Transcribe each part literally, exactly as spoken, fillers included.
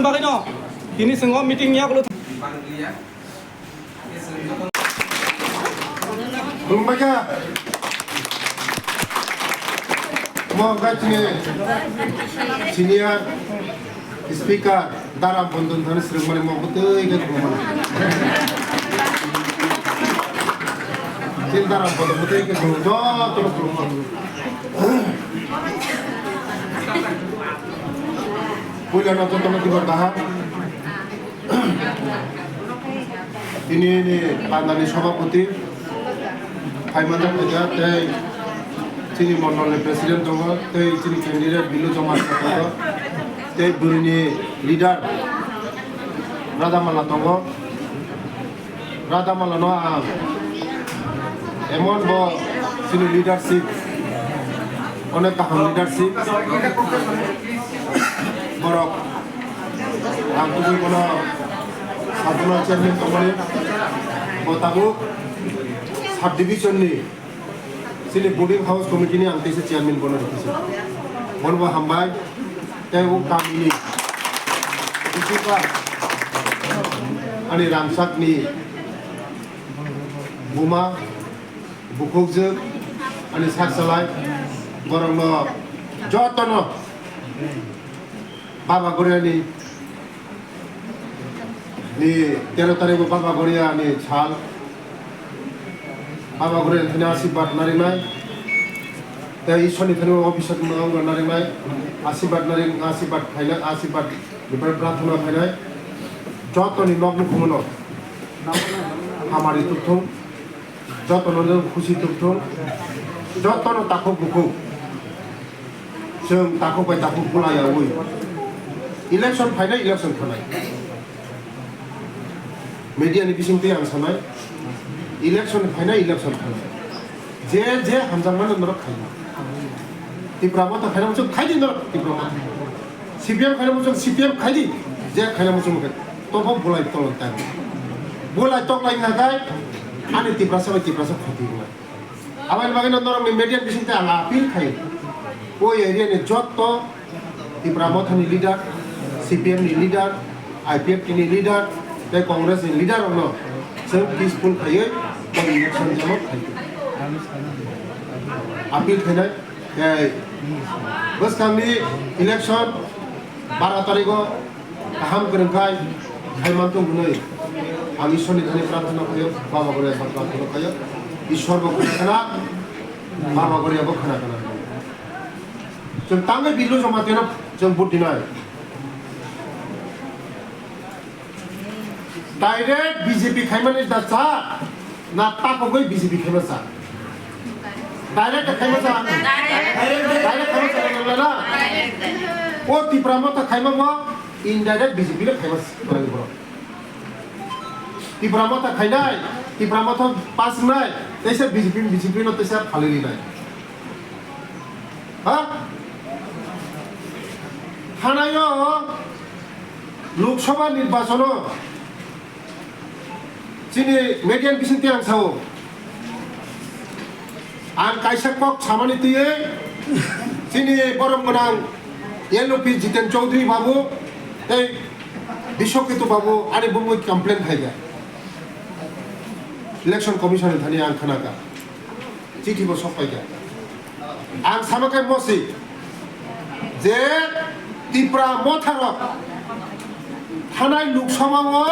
Bagwino tini chwng o meeting ni yagulo. Khulumbaikha. Mo wngkha chini senior speaker Daram Bondon thani swrwngmani mo bwtwi khe khulumani. Chini Daram Bondon bwtwi khe khulum, jotono khulumani. Puila no jotono dibar kaham. Tini ni pandani sabhapati, Phaimanja Phaija, tei chini mondol ni president tongo, tei chini candidate Bilu Joma tongo, tei bwrwi ni leader Radha Mala tongo. Radha Mala no ang emon bo chini leadership, onek kaham leadership borok. Ang tubui bono sabuna chairman tongmani, bo tabuk sub division ni chini boarding house committee ni ang teisa chairman bono rwkha se. Bono bo hambai, tei o kami ni bisi ba ani rangchak ni buma, bukhukjwk, ani sak salai, borokno jotono Baba Goriani ni tero tarikh bo Baba Goriani sal, Baba Goriani thani asirwad narinai, tei Ishwar ni thani office no narinai, asirwad naring, asirwad khainai, asirwad ni prarthana khainai, jotoni nok nukhungno hamari tukthung. Jotono no khusi tubthung, jotono takhuk bukhuk. Chwng takhuk bai takhuk bwlaiyaui election phainai, election thanai. Media ni bisingtwi ang sanai, election phainai, election thanai. Je je hamjakmano norok khaina. Tipra Motha khaina muchung khaidi norok Tipra Motha. C P M khaina muchung C P M khaidi, je khaina muchung khe tobo bwlai tolon tai. Bwlai toklai na kai, ani Tiprasa bai Tiprasa khoti wngnai. Aboni bagwi no norokni media bisingtwi ang appeal khai. O area ni jotto Tipra Motha ni leader, C P M ni leader, I P F T ni leader, tei Congress ni leader rokno chwng peaceful khaiwi tei election jamo khai. Appeal khainai. Tei bwskangni election bara tarigo kaham kwrwngkhai khaimanthung hwnwi ang Ishwarni thani prarthana khaio, Baba Goriya thani prarthana khaio. Ishwar bo khna khna, Baba Goriya bo khna khna. Chwng tangwi Bilu Jamatia no chwng vote dinai. Direct B J P khaimani da cha, na takogwi B J P khaima cha? Direct khaima cha? Direct khaima cha, na, na, na? O Tipra Motha khaima bo indirect B J P le khaima cha, borok. Tipra Motha khainai, Tipra Motha pass wngnai, teisa B J P, B J P no teisa phalwi rinai. Ha? Thanaio Lok Sabha nirbachon o chini media ni bisingtwi ang sao, ang kaisa kok samani twiwi chini borom gwnang L O P Jiten Chaudhary babu tei Biswaketu babu ani bumui complain khaikha, election commission ni thani ang khnakha. Chithi bo sok paikha. Ang sama khe mosi je Tipra Motha rok thanai Lok Sabha o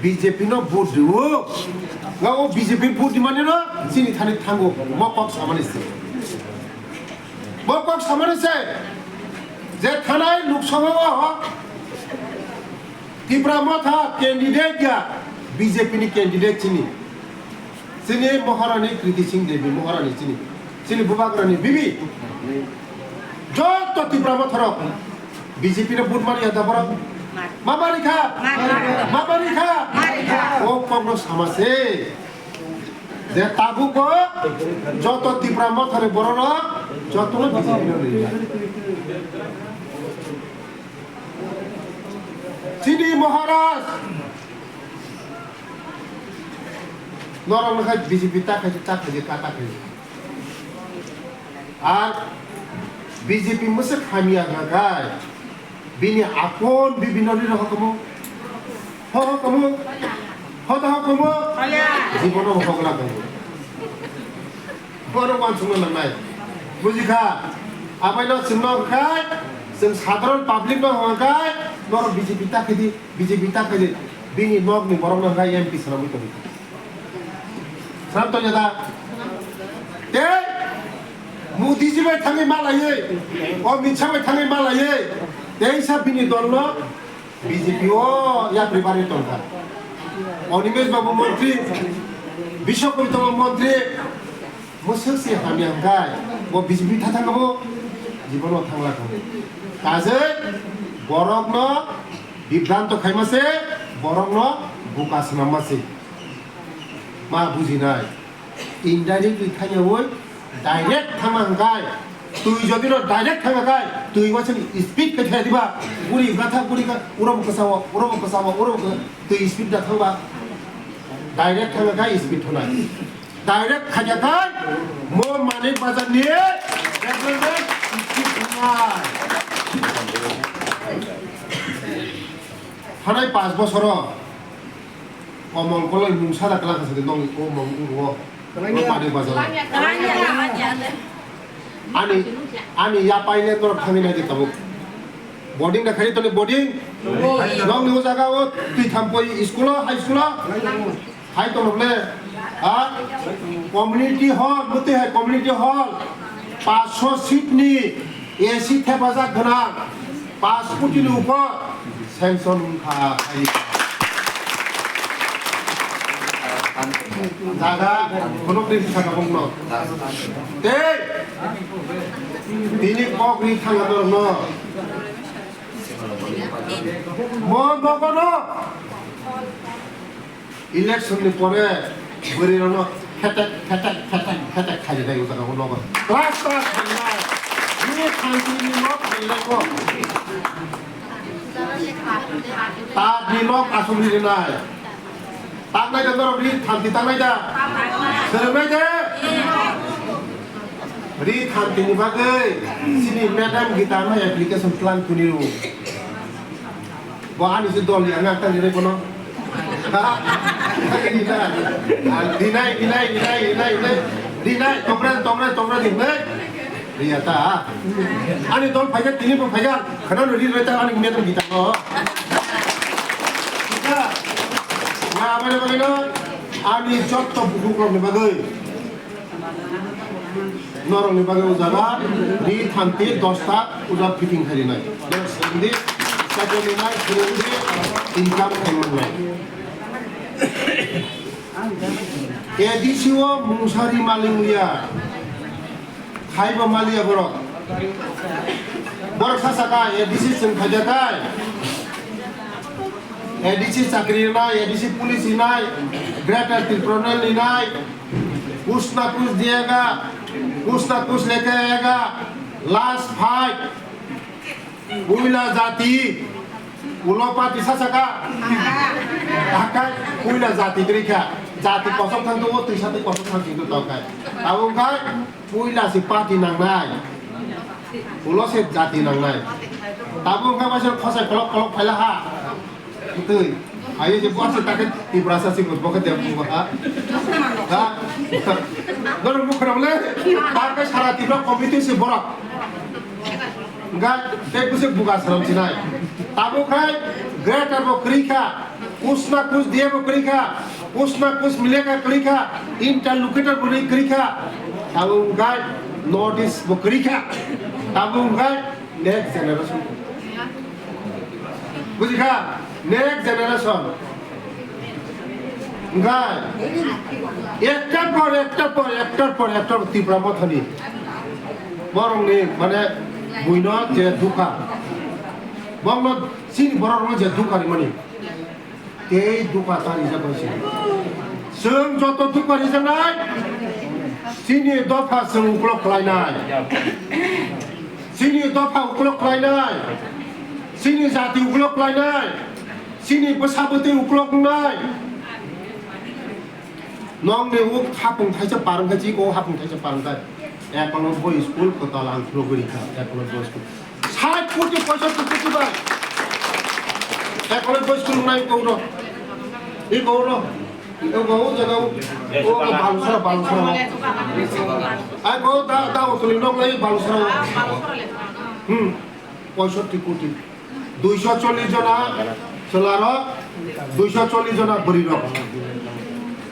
B J P no vote rwo. Nga o B J P vote di mani no chini thani thango mo kok samani se. Mo kok samani se je thanai Lok Sabha o Tipra Motha candidate ya, B J P ni candidate chini. Chini Maharani Kriti Singh Devi, Maharani chini. Chini Bubagrani bibi. Joto Tipra Motha rok B J P no vote mari ya da borok. Ma mari kha? Ma mari kha? O kokno sama se. Je tabuk o joto Tipra Motha ni borok rok joto no B J P no ri ya. Chini Maharaj norok no khai B J P ta khai ta khai ta khai. Ar B J P mwswk hamya kha khai Bini apon bibino rino hokomo. Ho hokomo. Ho ta hokomo. Jibono hokla komo. Borok wansukna nangnai. Bujikha? Abaino chwngno hwnkhe, chwng sadharon public no hwnkhe, norok B J P ta khaidi, B J P ta khaidi. Bini nokni borokno hwnkhe M P swnamwi tongkha. Swnam tongya da? Tei Modi ji bai thangwi malaiwi, Amit Shah bai thangwi malaiwi, teisa bini dolno B J P o yapri bari tongkha. Animesh Babu montri, Bishwa Kabitama montri, mwswk se hamya hwnkhe, bo B J P tha thangkha bo, jibono thangla thangwi. Kajai borokno bibranto khaima se, borokno buka swnamma se. Ma bujinai. Indirectly thangyawi direct thangma hwnkhe, twi jodi no direct thangya khai, twi waisani speed khe thaya diba, guri gatha guri ga, urobo kwchao, urobo kwchao, urobo kwchao, twi speed da thangba, direct thangya khai speed thonai. Direct thangya khai, mo Manik Bazar ni development speed thangnai. Thanai panch bosoro Komol koloi mung sada kla kasa de nong o mung uro. O Manik Bazar. Ani, ani ya paile norok thangwi nai de tabuk. Boarding na khari toni boarding. Nong ni o jaga o twi thampoi school o, high school o. Hai tong le. Ha? Community hall, muti hai community hall. Panchsho seat ni A C thepajak gwnang. Panch koti ni upor. Sanction wngkha. Jaga khunuk ni saka bongno. Tei tini kok ri thangna norokno. Mo nogono election ni pore bwrwi rokno phetek phetek phetek phetek khaijak nai o jaga o nogo. Class class khainai. Bini khanti ni nok khainai ko. Tat ni nok aswk rinai. Taknai da norok ri thanti taknai da. Swrwngnai de. Ri thanti ni bagwi chini madam Gita no application plan kuni ru. Bo ani se dol yang ang tang ri kono. Dinai, dinai, dinai, dinai, dinai. Dinai, tokra, tokra, tokra dinai. Riya ta. Ani dol phaiga, tini bo phaiga. Khana no ri reta ani meter gita no. Nga abani bagwi no ani jotto bukhuk rok ni bagwi. Norok ni bagwi o jaga ri thanti dosta uja fitting khai rinai. Norok sindi, second ni nai, sindi, income khai manai. A D C o mungsari maling ya. Khaibo maliya borok. Borok sa saka A D C chwng khaida kai. A D C chakri rinai, A D C police rinai, Greater Tipraland rinai, kuch na kuch diyega, kuch na kuch leke aayega, last fight. Puila jati, ulo party sa saka. Hakai puila jati kwrwi kha. Jati kosom thang tong o, twi sa twi kosom thang tong tong kai. Abo wngkha puila se party nangnai. Ulo se jati nangnai. Tabuk wngkha waisa khosai kolok kolok phaila ha. Twi. Ayo je buat se take Tiprasa se bo khe de bu ha. Ha? Dor bu khram le. Ta ke sara Tipra committee se borok. Ga te bu se buga saram sinai. Tabuk khai greater bo kwrwi kha. Kuch na kuch diye bo kwrwi kha. Kuch na kuch mileka kwrwi kha. Interlocutor bo kwrwi kha. Tabuk khai notice bo kwrwi kha. Tabuk khai Next generation. Bujikha? Next generation. Wngkha? Ekta por ekta por ekta por ekta por Tipra Mothani. Borokni mane buino je dukha. Bongno chini borokno je dukha rimani. Tei dukha ta rijak bai se. Chwng joto dukha rijaknai, chini dopha chwng uklok khlainai. Chini dopha uklok khlainai. Chini jati uklok khlainai. Chini bwsa bwtwi uklok wngnai. Nokni uk hapung thaisa parwng kha, chiko hapung thaisa parwng kha. Ekolog bo school kwtal ang phurugwi rikha, ekolog bo school. Sait koti poisottir koti bai. Kole boys kulung nai kau ro. I kau ro. I kau kau jaga u. O kau balu sara, balu sara. Ai kau da, da o tuli nok lai balu sara. Hmm. Poisotti koti. Duiso chollish jona chwlarok, duiso chollish jona bwrwirok.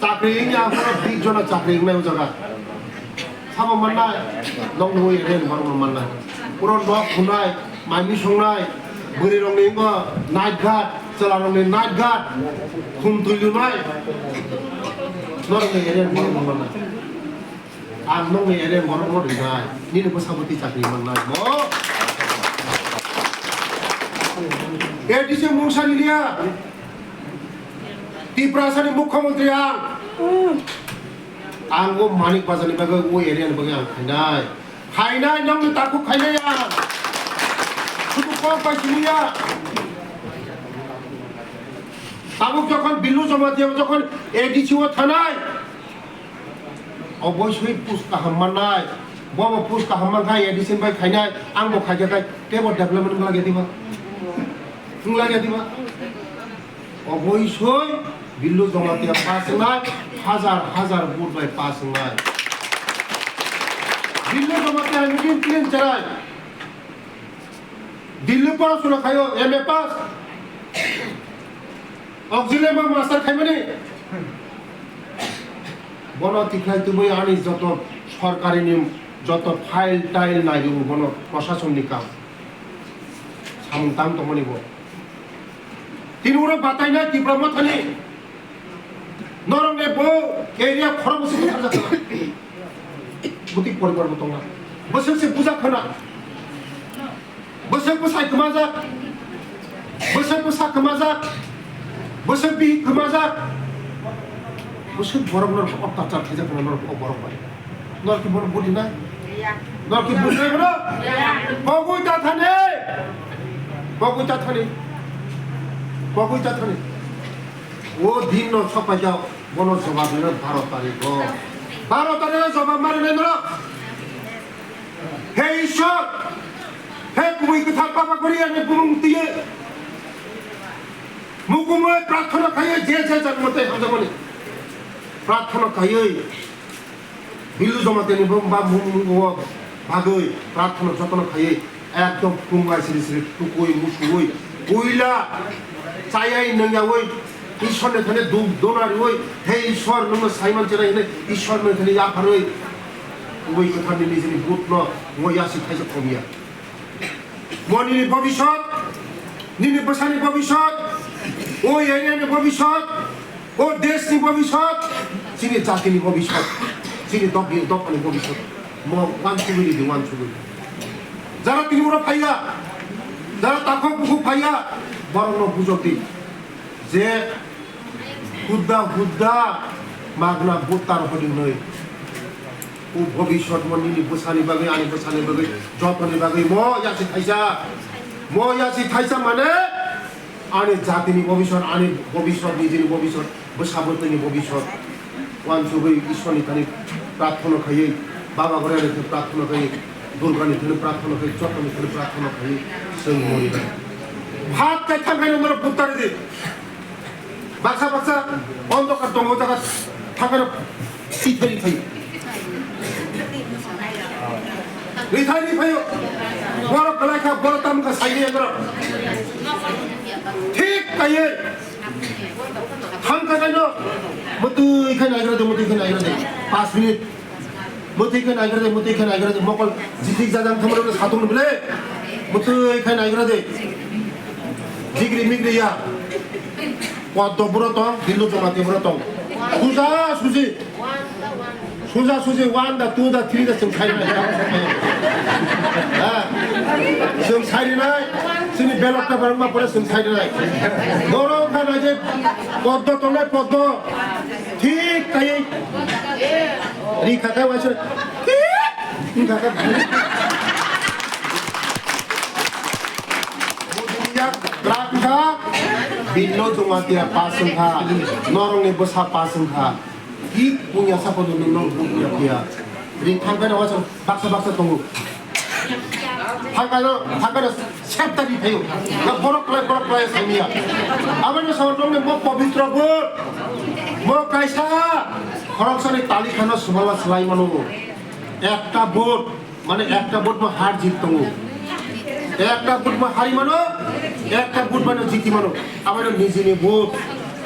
Chakri wngya, horo bish jona chakri wngnai o jaga. Sabo mannai, nokni ui ren borokno mannai. Puro nok phunai, mami songnai, bwrwirokni wngkha night guard, chwlarokni night guard, khum twi lunai. Norokni area ni borokno mannai. Ang nokni area borokno rinai, nini bwsabo twi chakri mannai. Mo? A D C mungsa liya. Tiprasani mukhyamantri ang. Ang o Manik Bazarni bagwi, o area ni bagwi ang khainai. Khainai, nokni takhuk khainai ang. Sudu kok bai siniya. Tabuk jokhon Billu Jamatia jokhon A D C o thanai, obosoi post kaham mannai. Bo bo post kaham mankha A D C bai khainai, ang bo khaikha khai tebo development wngla gya diba? Wngla gya diba? Obosoi Billu Jamatia pass wngnai, hajar hajar vote bai pass wngnai. Billu Jamatia ni din tin cherai. Delhi porasona khaio, M A pass. Auxiliary ma master khaimani. Bono tikhlai tubui ani joto sorkarini joto file tail nairu bono prosasonni kam. Samung tang tongmani bo. Tini uro batainai Tipra Mothani. Norok ni bo area khorok bwswk bwthar jak khna. Butik poribar bo tongna. Bwswk se bujak khna. Bwswk bwsai kwmajak. Bwswk bwsa kwmajak. Bwswk bihik kwmajak. Bwswk borok norok ottachar khaijak khna norok o borok bai. Norok ki borok buji nai? Norok ki buji nai bono? Pogwi ta thani. Pogwi ta thani. Pogwi ta thani. O din no sok paijak, bono jobab rina baro tarikh o. Baro tarikh o jobab ma rinai norok. He Ishwar, he kubui kwthar Baba Goriya ni bumung twiwi. Mukumui prarthana khaiwi je je jagmate hamjakmani. Prarthana khaiwi. Billu Jamatia ni bo ba mung mung bo bagwi prarthana jotono khaiwi ekdom phungai siri siri tukui musuwi puila chayai nungyawi Ishwar ni thani duk dona riwi, "He Ishwar, nwngno sai manchina," hinwi Ishwar ni thani yapharwi kubui kwthar ni nijini vote no ngo yasi thaisa khomya. Mo nini bobisot, nini bwsani bobisot, o area ni bobisot, o desh ni bobisot, chini jati ni bobisot, chini dopha, dopha ni bobisot. Mo wansugwi ridi, wansugwi. Jara tini oro phaiya, jara takhuk bukhuk phaiya, borok no bujok di. Je Hudda hudda magna voter hodi hwnwi. O bobisot mo nini bwsani bagwi, ani bwsani bagwi, jotoni bagwi mo yasi thaisa. Mo yasi thaisa mane ani jatini bobisot, ani bobisot, nijini bobisot, bwsa bwtwini bobisot. Wansugwi Ishwarni thani prarthana khaiwi, Baba Goriani thani prarthana khaiwi, Durgani thani prarthana khaiwi, jotoni thani prarthana khaiwi, chwng mori bai. Phat kai thang khaino norok butari di. Baksa baksa ondokar tongo jaga thangkhe rithai rithai. Rithai rithai. Borok kwlai kha, borok tam kha saini andro. Thik kaiye. Thangkha kaino. Mutui khai naigra de, mutui khai naigra de. Pas minute. Mutui khe naigra de, mutui khe naigra de, mokol jisik jajang thumro satung bile. Mutui khe naigra de. Jigri migri ya. Koddo buro tong, Dillo Jomati buro tong. Suja suji. Suja suji one da, two da, three da, chwng sai nai. Ha. Chwng sai nai. Chini belok ta barang ma pore chwng sai nai. Doro kha nai je koddo tongnai poddo. Thik kaiye. Ri kha kha waisa. Thik. Wng kha kha. Yak rak kha. Dillo Jomati ya pas wng kha. Norok ni bwsa pas wng kha. Thik punya sabo no no punya punya. Ri thang kha waisa baksa baksa tongo. Thang kha no, thang kha no. Septa di thayo. Na borok lai borok Pai samiya. Aboni sawi nokni mo pobitro vote. Mo kaisa khoroksani talikhano subala swlai mano. Ekta vote, mane ekta vote mo har jit tongo. Ekta vote mo hari mano, ekta vote mano jiti mano. Aboni nijini vote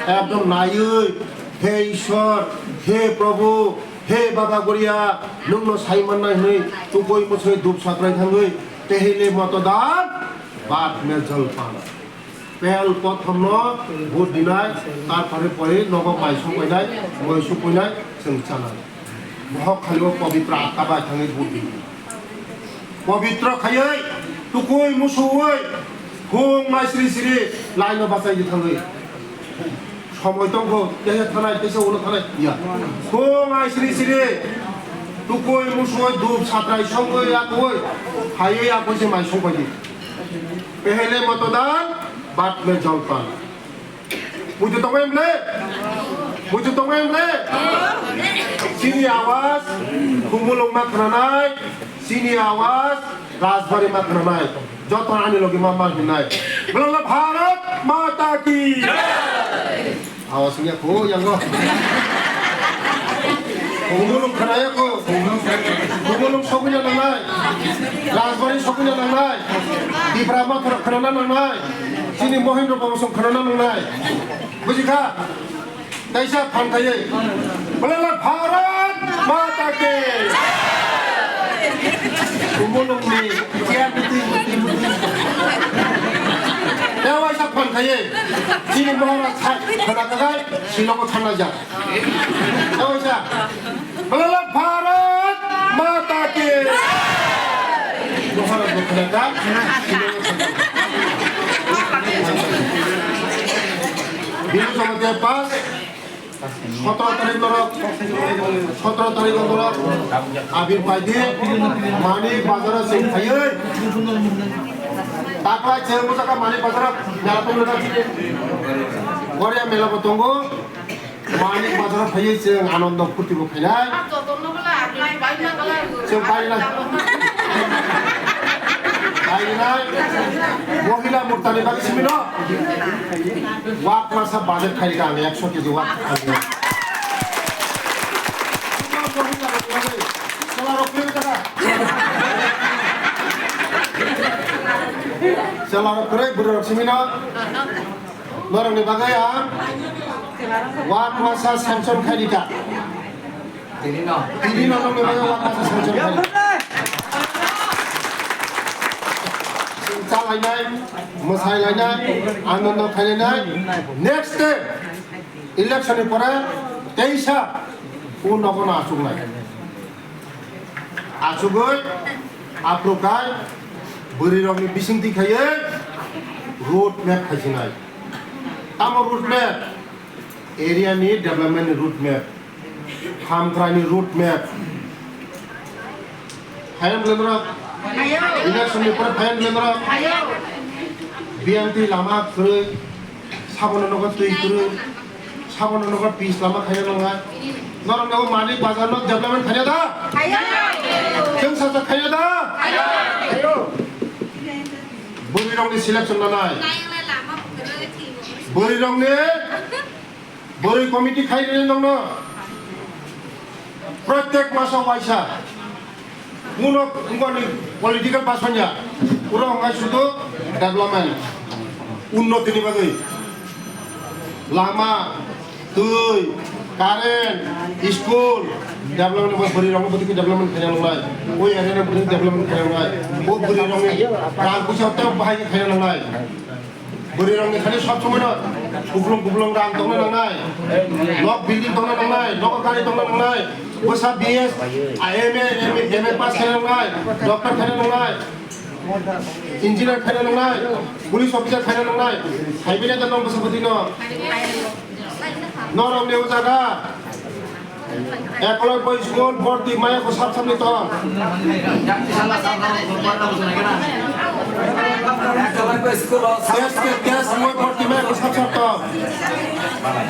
ekdom naiwi, "He Ishwar, he Prabhu, he Baba Goria, nwngno sai mannai," hwnwi tukui muchungwi dup satrai thangwi, "Pehle matodan, baad mein jalpan." Pel prothomno vote dinai, tarpore pore nogo mai songpainai, moi songpainai, chwng chanai. Bohok khali o pobitro atta bai thangwi vote dinai. Pobitro khaiwi, tukui musuwi, phung mai sri sri, laino bachai di thangwi. Somoi tongkho, teisa thanai, teisa ulo thanai, ya. Phung mai sri sri, tukui musuwi, dup satrai songwi, yakui, khaiwi, yakui se mai songpai di. Pehle matodan, baad mein jalpan. Buju tongmai mle? Buju tongmai mle? Chini awaz, Khumulwng ma khwnanai, chini awaz, Rajbari ma khwnanai. Joto ani logi ma ma hinai. Belala Bharat Mata ki. Awas wngya kho yango. Khumulwng khwnaya kho. Khumulwng sokwi na nangnai. Rajbari sokwi na nangnai. Tipra ma khwna, khwnana nangnai. Chini Mohindra Babu song khwnana nangnai. Buji kha? Kaisa phan khaiwi. Belala Bharat Mata ki. Khumulwng ni chair muti, muti, muti. Tei waisa phan khaiwi. Chini Maharaj sa, khwna kagai, Shillong o thangna ja. Tei waisa. Belala Bharat Mata ki. Maharaj bo khwna ka. Binu Jamatia pass. Sotoro tarik norok, sotoro tarik norok, Abir Paidi, Manik Bazar o chwng phaiwi. Taklai chwng bwsakha Manik Bazar o mela tongo na chini. Korea mela bo tongo. Manik Bazar o phaiwi chwng anondo phurti bo khainai. Chwng painai. Painai. Mohila Morcha ni bagwi simi no. Wak masa budget khai ka ang ekso kg wak. Chwla rok kwrwi kha. Chwla rok kwrwi, bwrwi rok simi no. Norok ni bagwi ang wak masa sanction khai di kha. Tini no. Tini no nokni bagwi wak masa sanction khai. Chwng cha lainai, mwsai lainai, anondo khai lainai. Next day election ni pore teisa o nogo no achuk nai. Achugwi aphuru khai bwrwi rok ni bising twi khaiwi road map khai sinai. Tamo road map? Area ni development ni road map, Hamkrai ni road map. Hayam lendra, election ni pore hayam lendra. B M T lama kwrwi, sabono nogo twi kwrwi, sabono nogo pis lama khaina nangnai. Norok nogo Manik Bazar no development khaina da? Chwng sacha khaina da? Bwrwi rok ni selection nanai. Bwrwi rok ni bwrwi committee khai rwdi nongno. Protek maso waisa. Kuno, kuno ni political pasanya. Pura hwnkhai sudu development. Unnoti ni bagwi. Lama, twi, current, school, development ni bagwi bwrwi rok ni bagwi development khaina nangnai. Oi area ni bagwi development khaina nangnai. O bwrwi rok ni rang puisa tei bahai khaina nangnai. Bwrwi rok ni thani sob somoi no kuplung kuplung rang tongna nangnai, nok building tongna nangnai, nogo gari tongna nangnai, bwsa B S, M A, M A, M A pass khaina nangnai, doctor khaina nangnai, engineer khaina nangnai, police officer khaina nangnai, hai bini da nong bwsa bwtwi no. Norok ni o jaga Eklavya school borti maya ko sab sab ni tong. Test ke test mo borti maya ko sab sab tong.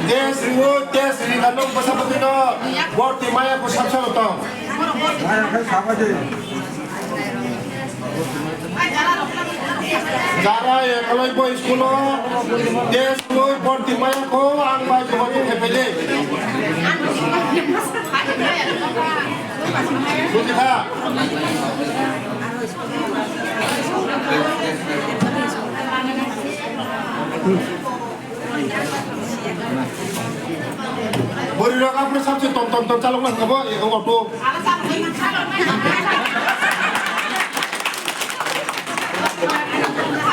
Test mo test ri kanu basa basa no borti maya ko sab sab tong. Maya ko sab sab. Jara ekolai bo school o test loi borti maya kho ang bai jogajog khe phaidi. Buji kha? Bwrwi rok aphuru sabse tom tom tom chalok nang kabo, e, auto.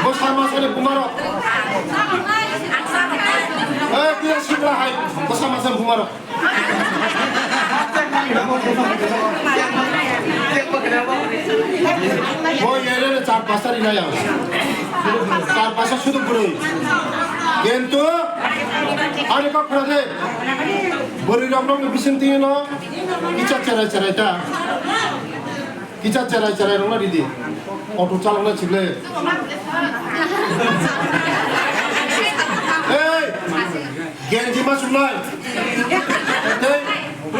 Bo sama sani buma rok. Eh, dia sikla hai, bo sama sani buma rok. Bo yere char pasta ri naya. Char pasta sudu bwrwi. Kintu ani kok khna de. Bwrwi rok rok ni bising twi no kicha cherai cherai ta. Kicha cherai cherai rok na ridi. Auto chalok na chikle. Hey! Genji ma chumnai. Tei,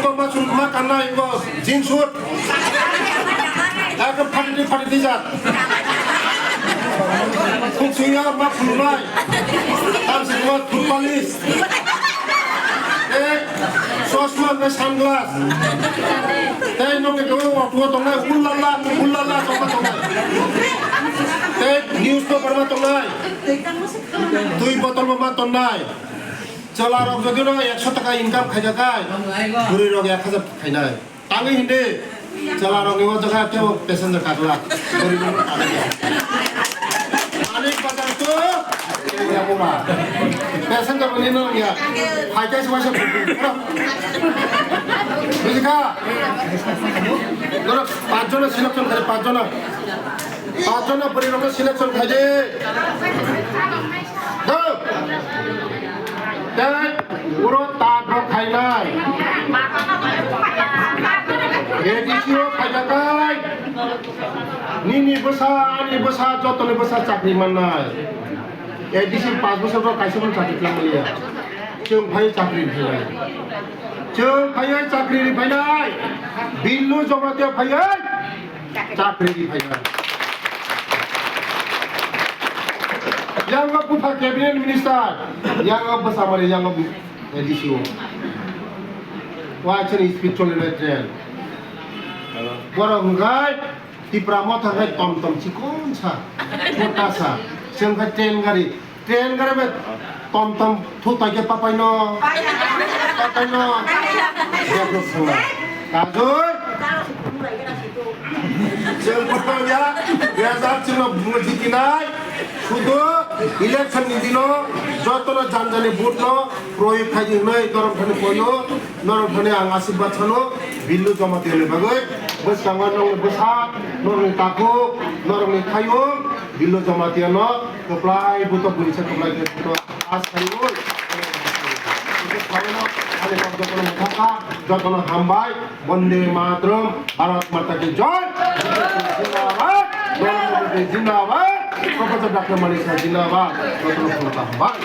ko ma chum, ma kannai, ko jeans suit. Ekdom phati di, phati di jak. Khuk sui ya, ma phulnai. Tam se ko tooth polish. Tei, chosma, tei sunglass. Tei, nokni ko auto tongnai, ulala, ulala, chosma tongnai. Tei, newspaper ma tongnai. Twi bottle bo ma tongnai. Chwla rok jodi no ekso taka income khaijak kai, bwrwi rok ek hajar khainai. Tangwi hindi, chwla rok ni o jaga kebo passenger kakla. Bwrwi rok kakla. Ani bazar to, ya buma. Passenger ni no ya. Phai kai se waisa. Buji kha? Doro, panch jona selection khai, panch jona. Panch jona bwrwi rok selection khai de. Go! Tei uro tat bo khainai. A D C o khaijakai. Nini bwsa, ani bwsa, jotoni bwsa chakri mannai. A D C paanch bosor bo kaisa bo chakri twlangmaliya. Chwng phai chakri riphainai. Chwng phai chakri riphainai. Billu Jamatia phai. Chakri ri phainai. Yang o bupha cabinet minister, yang o bwsa mari, yang o A D C o. Wa chini speech choli nai train. Borok hwnkhe Tipra motha khai tom tom chikon sa, chota sa. Chwng khai train gari. Train gare be tom tom thu tai ke papai no. Papai no. Dia bro sung. Kajoi. Chwng butong ya. Dia jat chwng no bungo jitinai. Sudu election ni dino joto no janjani vote no proyog khai di hnoi dorong thani koyo. Norok thani ang asirwad sano, Billu Jamatia ni bagwi, bwskango norokni bwsa, norokni takhuk, norokni khayung, Billu Jamatia no kwplai buto buini se kwplai khe buto as khaio. Ani kok jotono mwthangkha, jotono hambai, Bonde Mataram, Bharat Mata ki Jai, Zindabad, Narendra Modi Zindabad, Professor Doctor Manik Saha Zindabad, jotono khulumkha hambai.